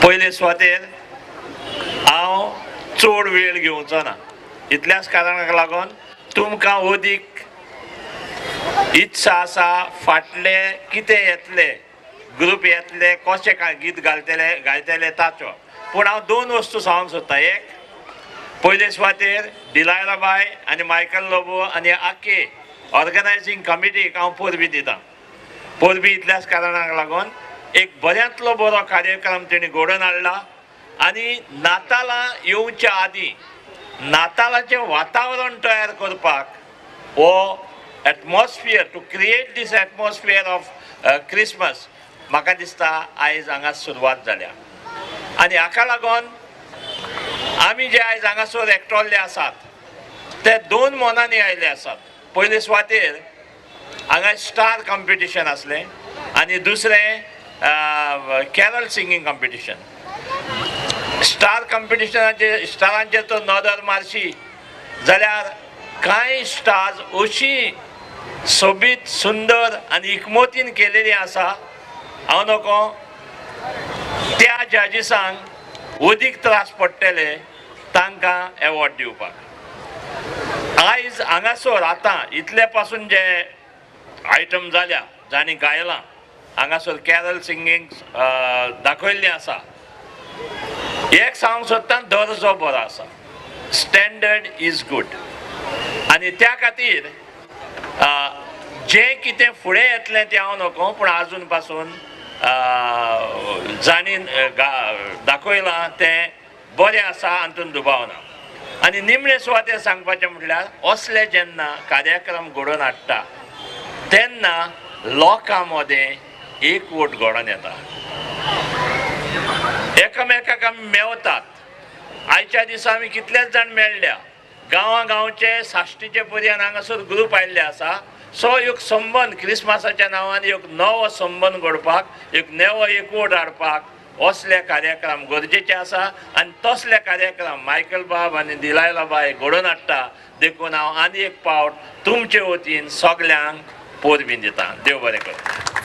पयले सुवातेर हांव चड वेळ घेवचो ना, इतल्याच कारणाक लागून तुमकां अदीक इत्सा आसा फाटले कितें येतले ग्रुप येतले कशें काय गीत घालतले गायतले ताचो. पूण हांव दोन वस्तू सांगूंक सोदतां. एक, पयले सुवातेर डिलायला बाय आनी मायकल लोबो आनी आख्खे ऑर्गनायजींग कमिटीक हांव परबीं दितां. परबीं इतल्याच कारणाक लागून एक बऱ्यांतलो बरो कार्यक्रम तेणी घडोवन हाडला आनी नातालां येवच्या आदीं नातालाचें वातावरण तयार करपाक हो atmosphere, to create this atmosphere of Christmas, म्हाका दिसता आयज हांगा सुरवात जाल्या. आनी हाका लागून आमी जे आयज हांगासर एकटोल्ले आसात ते दोन मनांनी आयिल्ले आसात. पयले सुवातेर हांगा स्टार कॉम्पिटिशन आसलें आनी दुसरें कॅरल सिंगींग कॉम्पिटिशन. स्टार कॉम्पिटिशनाचेर स्टारांचेर तर नदर मारशी जाल्यार कांय स्टार्स अशी सोबीत सुंदर आनी इकमतीन केलेली आसा, हांव नको त्या जजीसांक अदीक त्रास पडटले तांकां एवॉर्ड दिवपाक. आयज हांगासर आतां इतले पासून जे आयटम जाल्या, जांणी गायलां हांगासर कॅरल सिंगींग दाखयल्लें आसा, एक सांगूंक सोदता, दर्जो बरो आसा, स्टँडर्ड is good. आनी त्या खातीर जें कितें फुडें येतलें तें हांव नको, पूण आजून पासून जांणी दाखयलां तें बरें आसा, हातूंत दुबाव ना. आनी निमणे सुवातेर सांगपाचें म्हटल्यार असले जेन्ना कार्यक्रम घडोवन हाडटा तेन्ना लोकां मदें एकवट घडोवन येता, एकामेकाक आमी मेवतात. आयच्या दिसा आमी कितलेच जाण मेळ्ळ्या, गांवां गांवचे साश्टीचे पर्यंत हांगासर ग्रूप आयिल्ले आसा. सो एक संबंद क्रिसमसाच्या नांवान एक नवो संबंद घडपाक, एक नवो एकवट हाडपाक असले कार्यक्रम गरजेचे आसा. आनी तसले कार्यक्रम मायकल बाब आनी दिलायला बाय घडोवन हाडटा. देखून हांव आनी एक पावट तुमचे वतीन सगल्यांक परबीं दिता. देव बरें करूं.